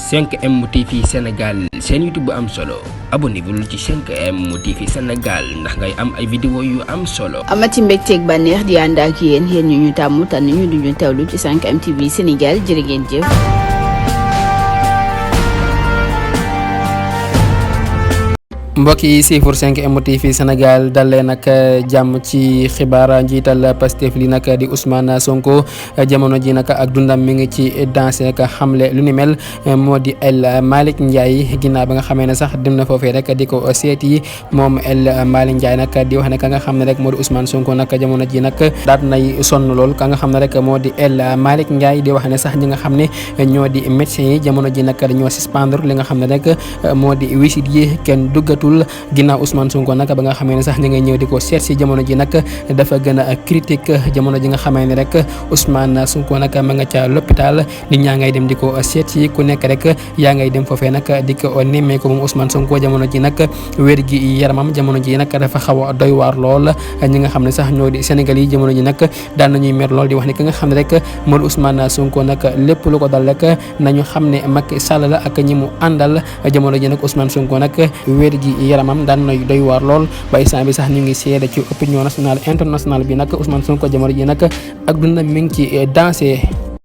5M TV Sénégal seen YouTube bu am solo abonnez-vous ci 5M TV Sénégal ndax ngay am ay vidéo yu am solo. amati mbégteeg bànneex di ànd ak yéen ñu tàmm tànn ñu duñu teewlu ci 5M TV Sénégal jërë ngeen jëf. mbokk yi siifur 5M TV Sénégal dalee nag jàmm ci xibaar njiital Pastef li nag di Ousmane Sonko jamono ji nag ak dundam mi ngi ci dansé ak xamle lu ni mel moo di El Malick Ndiaye ginnaaw ba nga xamee ne sax dem na foofee rek di ko seeti moom El Malick Ndiaye nag di wax ne ka nga xam ne rek moo di Ousmane Sonko nag jamono ji nag daat nay sonn lool ka nga xam ne rek moo di El Malick Ndiaye di wax ne sax ñi nga xam ne ñoo di médecins yi jamono ji nag dañoo suspendre li nga xam ne rek moo di wisit yi kenn duggatul ginnaaw Ousmane Sonko nag ba nga xamee ne sax ñi ngay ñëw di ko seet si jamono ji nag dafa gën a critique jamono ji nga xamee ne rek Ousmane Sonko nag ma nga ca l'hôpital nit ñaa ngay dem di ko seet si ku nekk rek yaa ngay dem foofee nag di ko nemmee ko moom Ousmane Sonko jamono ji nag wér gi yaramam jamono ji nag dafa xaw a doy waar lool ñi nga xam ne sax ñoo di Sénégal yi jamono ji nag daan nañuy mer lool di wax ne ki nga xam ne rek moo di Ousmane Sonko nag lépp lu ko dal rek nañu xam ne Macky Sall la ak ñi mu àndal jamono ji nag Ousmane Sonko nag wér gi yaramam daan na doy waar lool ba instant bi sax ñu ngi seede ci opinion nationale internationale bi nag Ousmane Sonko jamono ji nag ak dundam mi ngi ci dansé